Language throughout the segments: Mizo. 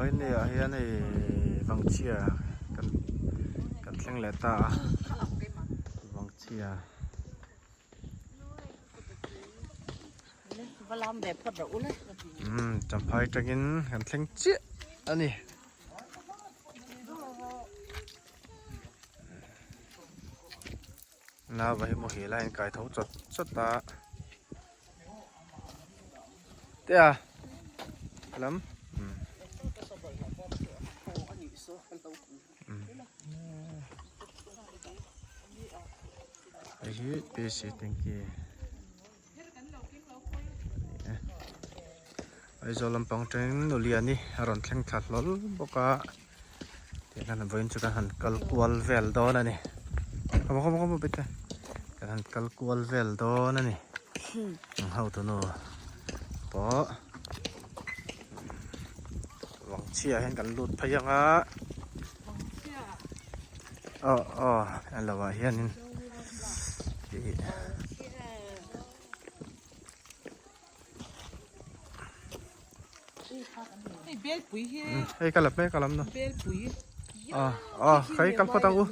Vawinia ah hian hei Vangchhia kan kan thleng leh ta a Vangchhia. Umm Champhai atangin kan thleng chiah a ni. Nau hi muhil a inkai tho chawt chawt a te a lam hei hi pc tanki Aizawl lampang atangin Nuliani a rawn thleng thla hlawl bawk a tihian han vawiin chu kan han kal kual vel dawn a ni khawm khawm khawm bawk e kan han kal kual vel dawn a ni ang ho tunu pawh vangchhia hian kan lut phei ang a aw aw a lo ah hianin ih. Hei ka la hmek alam na ah ah khai kal phawt ang u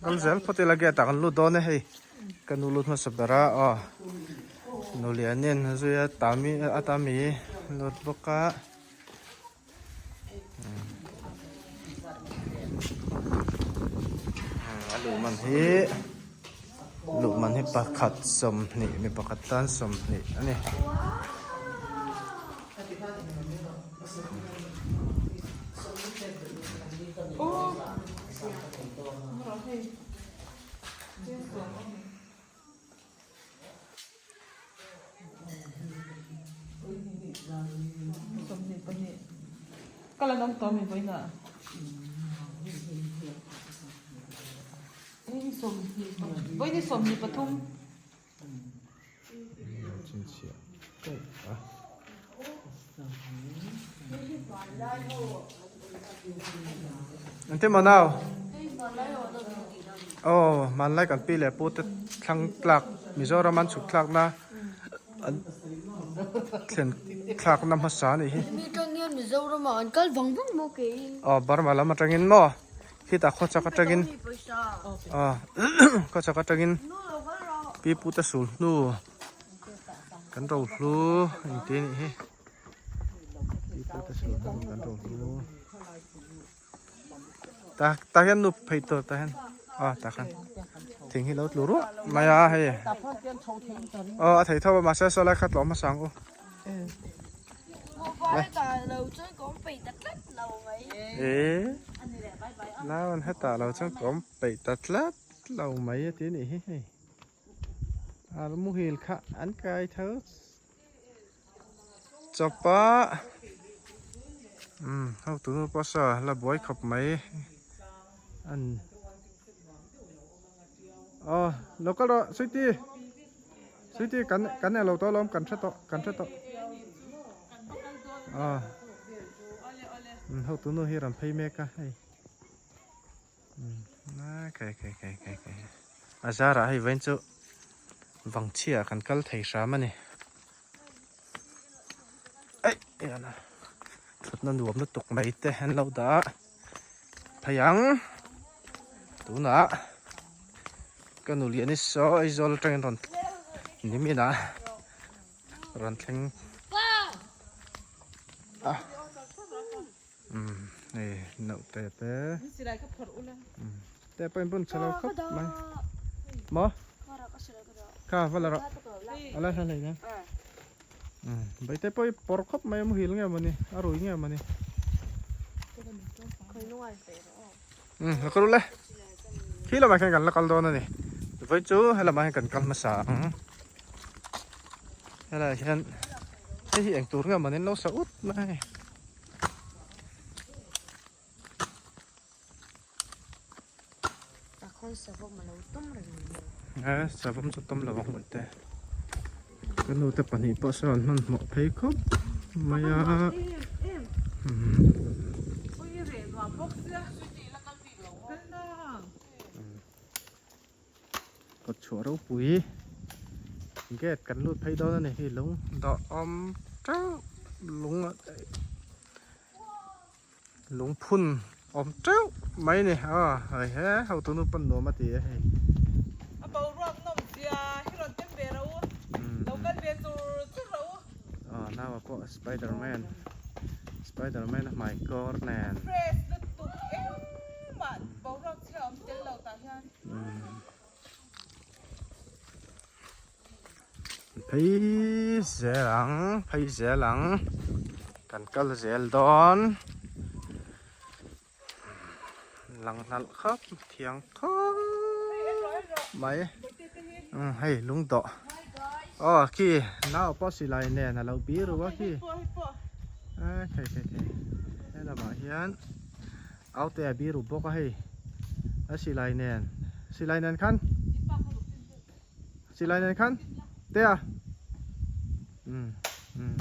kal zel phawt ila gate ah kan lut dawn e hei ka nu lut hmasa ber a aw nu lianin a zui a tami a tami lut bawk a a luh man hi luh man hi pakhat sawmhnih mi pakhat tan sawmhnih a ni. Engtin maw nau? Aw hmanlai kan pi leh pu te thlang tlak Mizoram an chhuk thlakna an thlen thlakna hmasa a nih hi. Mi tang hian Mizoram ah an kal vang vang maw keiin. Aw Burma lam atangin maw khitah khawchhak atangin aw khawchhak atangin pi pu te sul hnu kan rohlu engti a nih hi. Ta ta hian nu phei tur ta hian a ta khan thing hi lo tlu ruah mai a hei aw a thei tho a mahse saw lai kha tlawm hmasa ang u nau an hetah lo chuan ka awm peih ta tlat lo mai a ti a nih hi hei a muhil kha an kai tho. Chawp a umm ho tunu pawh saw la buai khawp mai an aw lo kal rawh sweety sweety kan kan elo tawh alawm kan hre tawh kan hre tawh aw umm ho tunu hi rawn phei mek a hei umm a kai kai kai kai kai a zarah hei vawiin chu. Vangchhia kan kal thei hram a ni. Aih hian a thutna nuam lutuk mai te an lo dah a phei ang tunah ka nu lian hi saw Aizawl atangin rawn nimin ah rawn thleng a umm hei naute te te pawhin bun chhe lo khawp mai maw kha va la rawh a la hla hlei nen umm baite pawh hi pawr khawp mai a muhil nge mawni a rui nge mawni umm la kal ule khi lamah khian kan la kal dawn a ni vawi chu helamah hian kan kal hmasa ang helaiah hian hei hi eng tur nge mawni an lo sa ut mai. He savawm chu tum lo ang mawlh te ka nu te pahnih pawh sawn an hmanhmawh phei khawp mai a kawt chhuah ropui gate kan lut phei dawn a ni hi lung dawhawm teuh lung. Lungphun awm teuh mai ni a hei he hotu nu pawn nuam a ti e hei. A boruak nawm zia hi rawn tem ve ro u, lo kal ve chur chur ro u. Aw nau ah pawh spider man spider man a hmai kawr nen. Fresh lutuk engmah boruak chhia awm tel lo tah hian. Phei zel ang phei zel ang kan kal zel dawn lang hnalh khawp thiang khawp mai hei lung dawh aw khi nau pawh silai nen a lo bir u a khi thei thei thei helamah hian Aute a biru bawk a hei a silai nen silai nen khan silai nen khan te a um um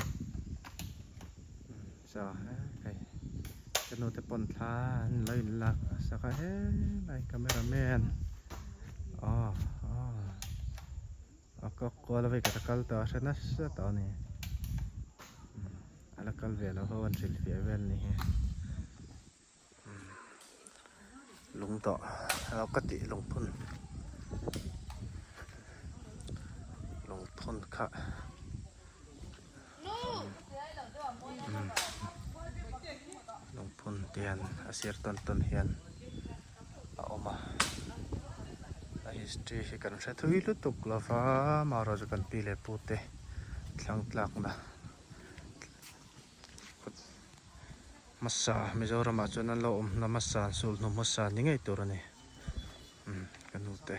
so hei ka nu te pawn thla an lo in lak sak a helai camera man aw aw a kawk kual a vei ka ta kal tawh a hre nasa tawh a ni a la kal ve lo ho an hrilh fiah vel ni hi lung tawh a ka tih lungphun lungphun kha lungphun te hian a sir tawn tawn hian a awm a a history hi kan hre thui lutuk lova amaherawhchu kan pi leh pu te thlang tlakna hmasa Mizoramah chuan an lo awm hna hmasa an sul hnu hmasa ni ngei tur a ni umm ka nu te.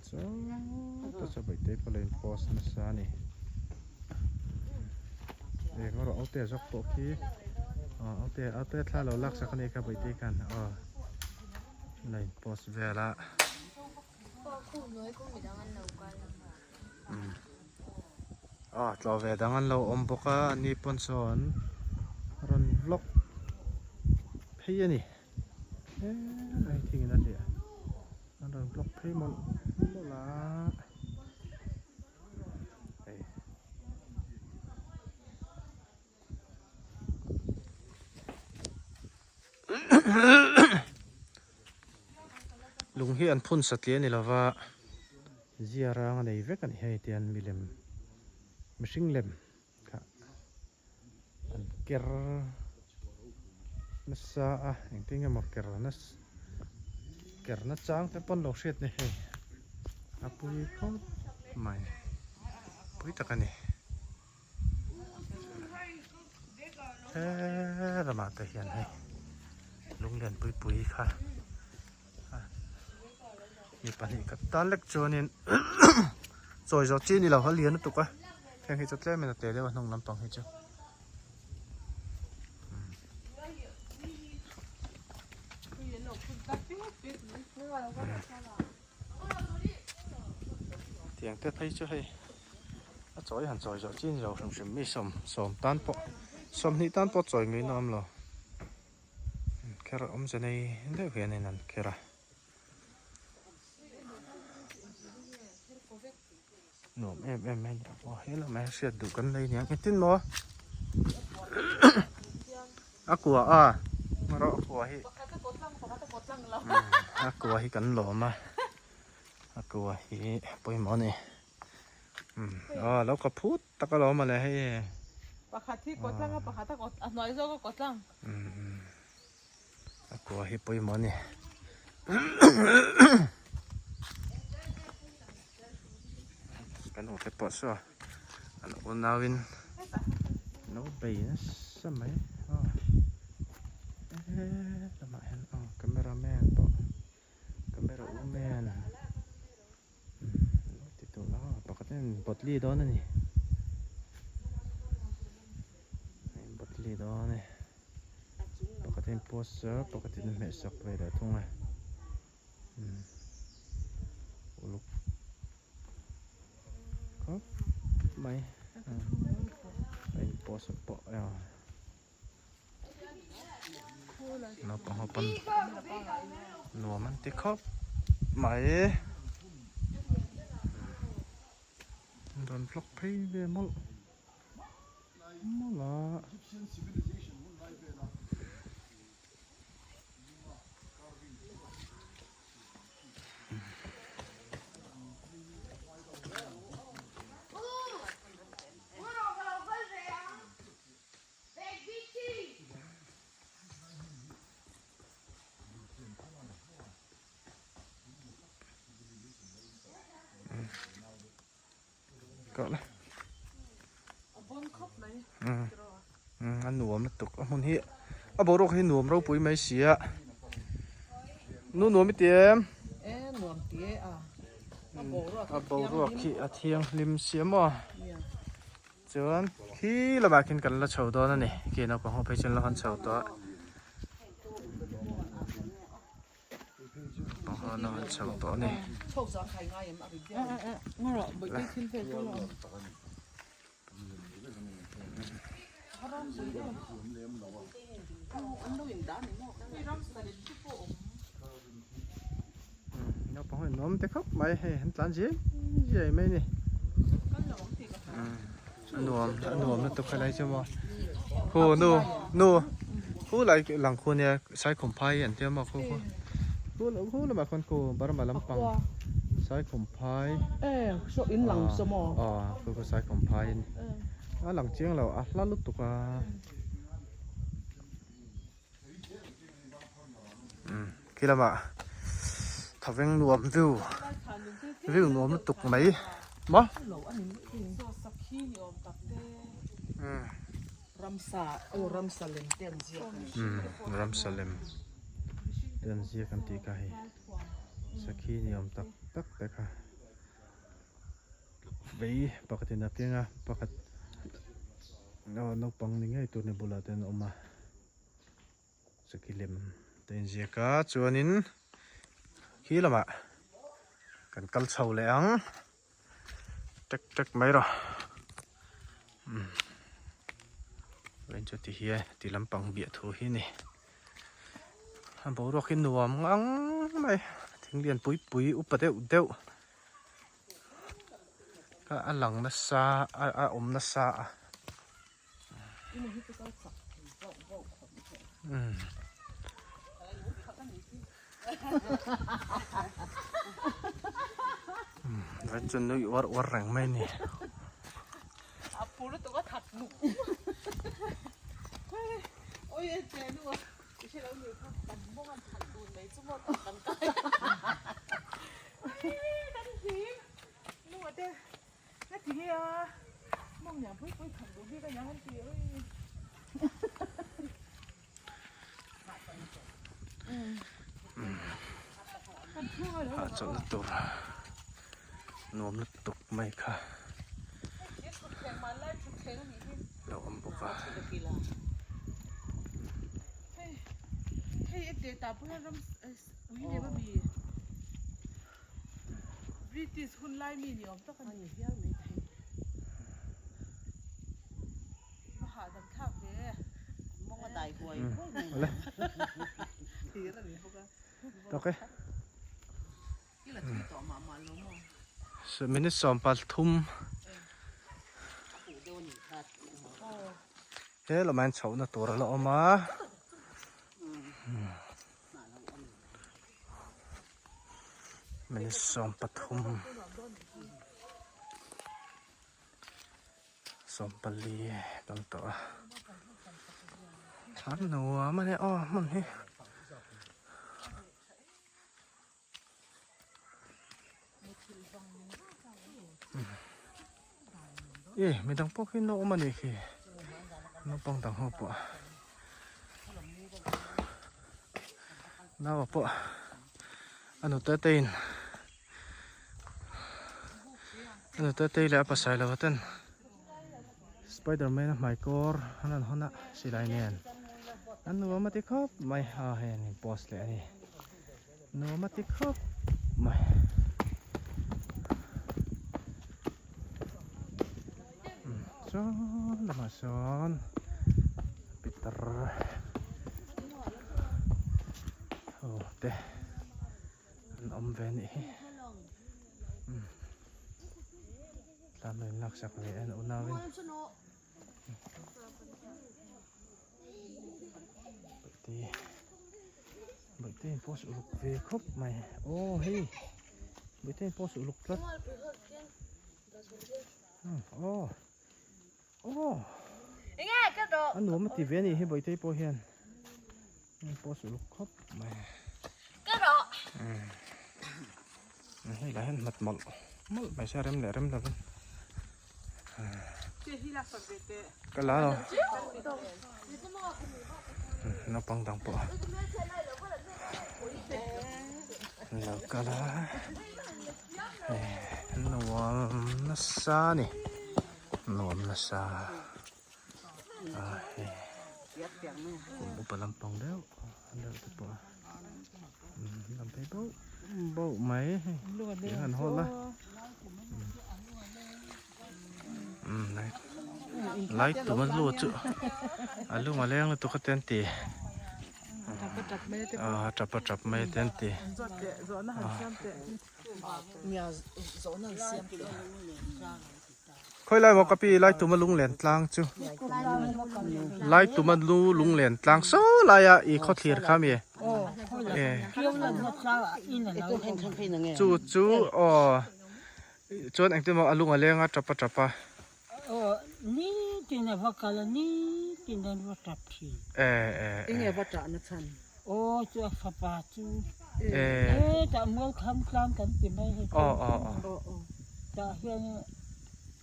Chuan ta chaw te pawh lo in post nasa a ni eng erawh aute zawk pawh khi aw aute aute thla lo lak sak a nih kha bawihte khan aw la in post vel a. Aw tlawh ve dang an lo awm bawk a ani pawn sawn rawn vlog phei a ni. Helai thingin a hliah an rawn block phei mawlh mawlh a hei lung hi an phun satliah a ni lova zia rang a nei vek a ni hei tian milem mihring lem. Kha an ker nasa a engtin nge maw ker nasa ker na chang te pawn lo hriat ni hei a pui khawp mai pui tak a ni he lamah te hian hei lung lian pui pui kha mi pahnih khat tan lek chuanin chawi zawh chi a ni lo a lian lutuk a heng hi chu tlem in a te deuh a hnung lampang hi chu tiang te phei chu hei a chawi han chawi zawh chi a ni lo hrim hrim mi sawm sawm tan pawh sawmhnih tan pawh chawi ngei nawm lo. Kher awmze nei deuh hianin an kher a nuam em em mai a ni aw he lamah hian hriat duh kan nei aniang engtin maw a kua a rawh a kua hi a kua hi kan lawm a a kua hi pawimawh a ni aw lo ka phut Tak alawm a le hei. Pakhat hi kawt tlang a pakhat a kawt a hnuai zawk a kawt tlang. A kua hi pawimawh a ni. Kan hmu te pawh saw an unauin lo bei nasa mai aw helamah hian aw camera man pawh camera u man. Ti tur a pakhat hian bottle dawn a ni bottle dawn a ni pakhat hian poster pakhat in a hmeh sak ve leh thung a uluk khawp mai a in post pawh Naupang ho pawn nuam an ti khawp mai. Rawn vlog phei ve mawlh mawlh a. A nuam lutuk a hmun hi a boruak hi nuam ropui mai si a nu nuam i ti em e nuam ti e a a boruak hi a thianghlim si a maw Chuan khi lamah khian kan la chho dawn a ni khi naupang ho phei chuan la han chho tawh a naupang ho an la han chho tawh a ni. Naupang ho in nuam te khawp mai hei an tlan zia zia mai a ni a nuam a nuam lutuk helai chu maw khu nu nu khu lai lang khu nia saikhum phai an tia maw khu khu khu khu lamah khuan khu burma lampang saikhum phai aw khu khu saikhum phai a ni a lang chiang lo a hla lutuk a. Khi lamah thawveng nuam view view nuam lutuk mai maw ramsa lem te an ziak an tih kha hei sakhi ni awm tak tak te kha vei pakhatin a keng a pakhat naupang ni ngei tur ni bulah te an awm a. Chuki lem te inziak a chuanin khi lamah kan kal chho leh ang tek tek mai rawh umm vawiin chu ti hian ti lampang biah thu hi a ni a boruak hi nuam ngang mai thing lian pui pui upa deuh deuh kha a lang nasa a awm nasa a. Vai chu nui uar uar reng mai a ni. Ah chawlhna tur nuam lutuk mai kha lo awm bawk a. British hun lai mi ni awm tak a ni hial mai thei. Va hahdam thlak ve e. Mawng a dai huai huai mai. Awle. Thir a ni bawk a. Tawk e. I la thui tawh mah mah lo maw? Minute 13. He lamah hian chhohna tur a la awm a. Minute 13 14 kan tawh a a nuam a ni aw hmun hi. E midang pawh khi an lo awm a ni khi naupang dang ho pawh naua pawh a nute te in a nute te leh a pasai lo ten spiderman a hmai kawr an rawn hawn a silai nen an nuam a ti khawp mai a hei an in post leh a ni. Nuam a ti khawp mai. Chuan lamah sawn pitar ho te an awm ve anih hi. Tlan lo in laksak ve en unau in. Baihte Baihte in post uluk ve khawp mai. Aw hei Baihte in post uluk tlat. Aw aw a nuam a ti ve a nih hi Baihte pawh hian post uluk khawp mai. Hei lah hian hmat mawlh mawlh mai se a rem leh rem lovin. Ka la lo. Naupang dang pawh lo kal a. Nuam nasa a ni. Nuam nasa. A hei kum upa lampang deuh deuh te pawh lam phei bauh bauh mai hei tiang an hawl a. Lai tuma lu chu a lung a leng lutuk a te an ti a tap a tap mai te an ti khawi lai maw ka pi lai tuma lunglen tlang chu lai tuma lu lunglen tlang saw laia i khawthlir kha mi e chu chu aw. Chuan engtin maw a lung a leng a tap a tap a. Aw nitin a va kal a nitin an va tap thin. E e e. Enge va tah na chhan? Aw chu a fapa chu. E. E tah mual kham tlang kan ti mai hei. Aw aw aw. Aw aw. Tah hian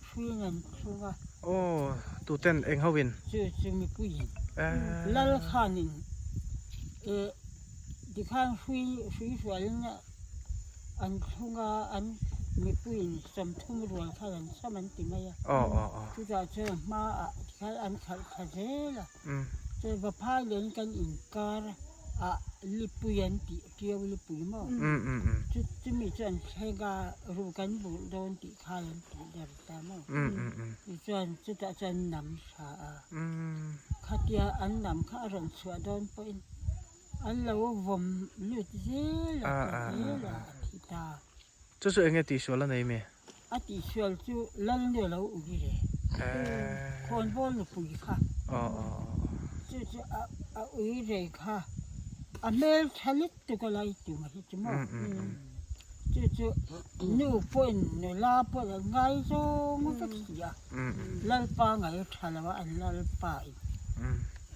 hruin an thlung a. Aw tuten eng ho in? Chu chu mipuiin. E. Lal khanin e tikhan hrui hrui hrualin a. An thlung a, an mipuiin 30 rual khan an cham an ti mai a. Chutah chuan hmaah tikhan an khalh thla zel a. Chuan Vaphai len kan inkar ah lipui an tih, Tiau lipui maw? Chu chumi chu an thleng a, ru kan burh dawn tih khan an tih der ta maw? Tichuan chutah chuan nam tha a. Khatia an nam kha a rawn chhuah dawn pawhin An lo vawm lut zel a, ta zel a, a thi ta. Chu chu enge tihsual a nei mi? A tihsual chu Lalnu a lo ui re. Khawnbawl nupui kha. Chu chu a ui re kha a hmel tha lutuk a lai tum a hi chu maw. Chu chu nu pawhin nula pawhin an ngaizawng vek si a. Lalpa ngai tha lo a an Lalpa in.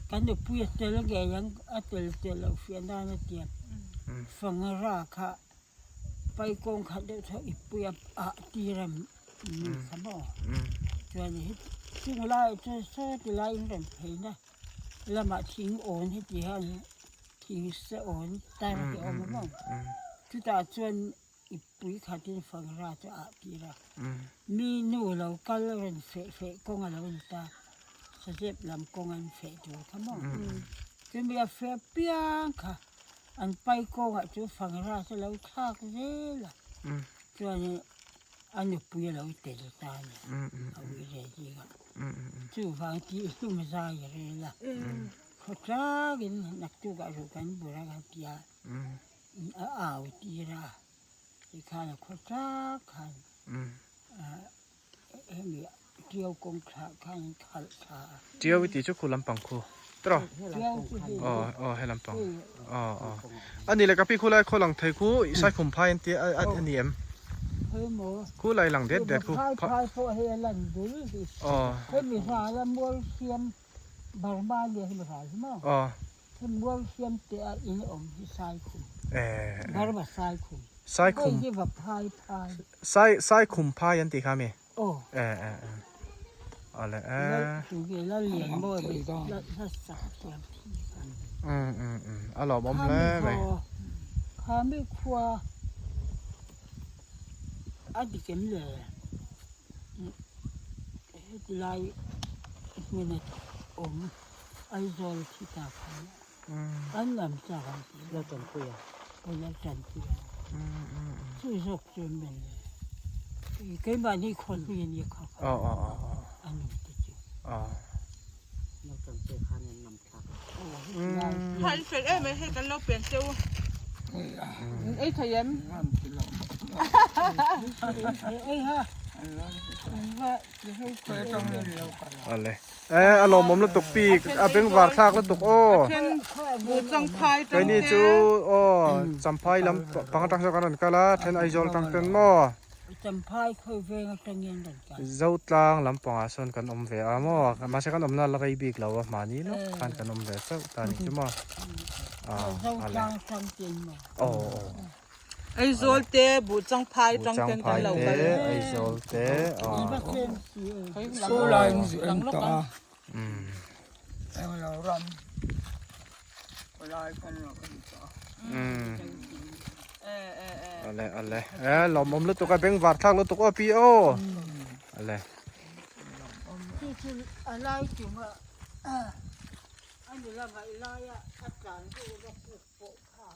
Kan nupui a tel ngei ang a tel tel loh fiah nan a tia Fangra kha paikawng khat deuh tho ipui a ah tir a mi kha maw chuan hi chung laiah chuan saw ti lai in rawn phei na lamah thing awn heti hian thing se awn tar te a awm a maw chutah chuan I pui khatin fangra chu a tir a, mi nu lo kal rawn feh feh kawng a lo ni ta, sazep lam kawng an feh tur kha maw? Chumi a feh piang kha an pai kawngah chu fangra chu a lo thlak zel a, chuanin a nupui a lo tel ta a ni, a ui ve zing a, chuvang tihhlum zai a rel a, khawtlangin naktukah ruh kan bur a kan ti a. A au tir a, tikhan a khaw tak khan hemi Tiau kawng thlah khan an khalh thla a. Tiau i tih chu khu lampang khu tiraw? Tiau chu hei. Aw aw he lampang aw aw. A ni le ka pi khu lai khaw lang thei khu i saikhum phai an tia a ni em? Hei maw. Khu lai lang det det khu. Phai phai pawh hei a lan dul hi. Aw. Hemi ral a mual siam Burma nia hemi ral hi maw? Aw. Mual siam te a in awm hi Saikhum. Burma Saikhum. Saikhum. Hei hi va phai phai. Sai Saikhum phai an tih kha mi? Aw. E e e. Awle e. Tu nge lal lian mawi mai la la sak thiam thi kha. Um um um a lawmawm hle mai. Kha mi khua a dik em le? Heti lai hmun a awm. Aizawl thi ta khan an lam chak an ti. Lal Tanpuia. Aw Lal Tanpuia. Chu zawk chu an mel le. Keimahni khawnpui a nia kha kha. A nu te chu. Lal Tanpuia khan an lam thlak a. Kha in fel em mai hei kan lo pen che u. In ei thei em? Ei ha. Ale e a lawmawm lutuk pi a bengvar thlak lutuk aw. Keini chu aw Champhai lam pang atang sawn kan rawn kal a then Aizawl tang ten maw. Champhai khawi veng atang hian rawn kal. Zotlang lam pangah sawn kan awm ve a maw mahse kan awmna la rei bik lo a mahni lawk khan kan awm ve chauh ta ni chu maw. Zotlang tang ten maw. Aw aw. Aizawl te Buhchangphai tang ten kan lo kal. Buhchangphai te Aizawl te aw. Saw lai in zu en tawh a. Englo ram khawlai kan lo en tawh a. Ale ale e lawmawm lutuk a bengvar thlak lutuk aw pi aw. Ale. Chu chu a lai chunga a nula ngaih laia a tlan deuh va puk pawh kha.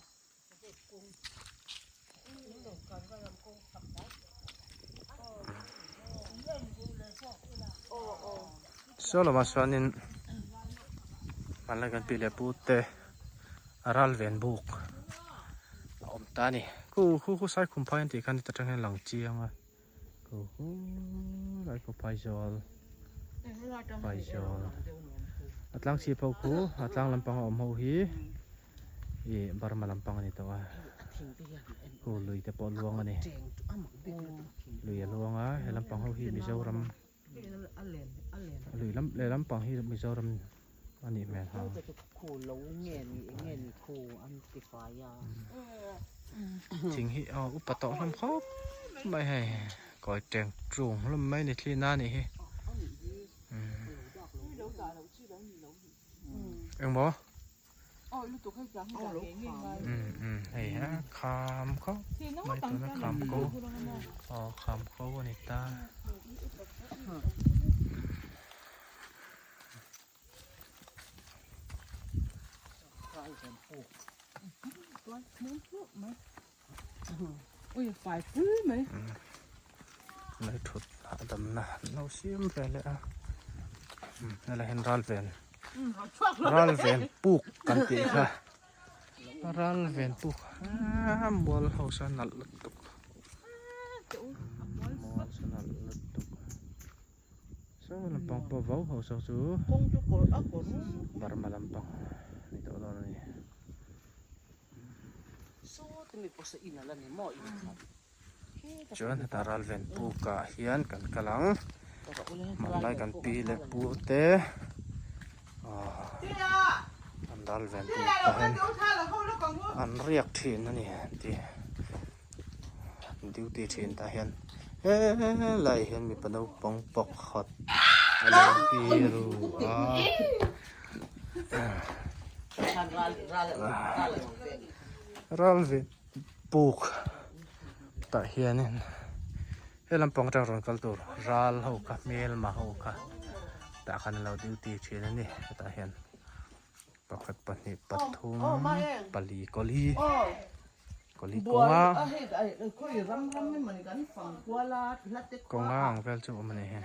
Saw lamah chuanin hmanlai kan pi leh pu te ral ven buk a awm ta a ni khu khu khu sai khum phai an tih khan heta tang hian lang chiang a khu khu lai khu phaizawl phaizawl a tlang chhip ho khu a tlang lampang a awm ho hi. Ih Burma lampang a ni tawh a khu lui te pawh luang a ni lui a luang a he lampang ho hi Mizoram lui lam leh lampang hi Mizoram a nih hmel ha thing hi aw upa tawh hlawm khawp mai hei kawi teng tung hlawm mai ni thli na a nih hi engmaw. Hei a kham khawp mai tuna kham ko aw kham ko a ni ta. Mai thut hahdamna an lo siam ve leh a helai hian ral ven ral ven puk kan tih kha ral ven puk a mual ho sawn nalh lutuk mual sawn nalh lutuk saw lampang pawh vau ho saw chu Burma lampang a ni tawh dawn a ni. Chuan heta ral ven pukah hian kan kal ang hmanlai kan pi leh pu te ahh an ral ven puk tah hian an riak thin a ni an ti an duty thin tah hian helai hian mipa naupang pakhat a lo biru a. Ral ve puk tah hianin he lampang atang rawn kal tur ral ho kha hmelma ho kha tah khan an lo duty thin a ni hetah hian pakhat pahnih pathum pali kawli kawli kawnga kawnga ang vel chu a awm a ni hei.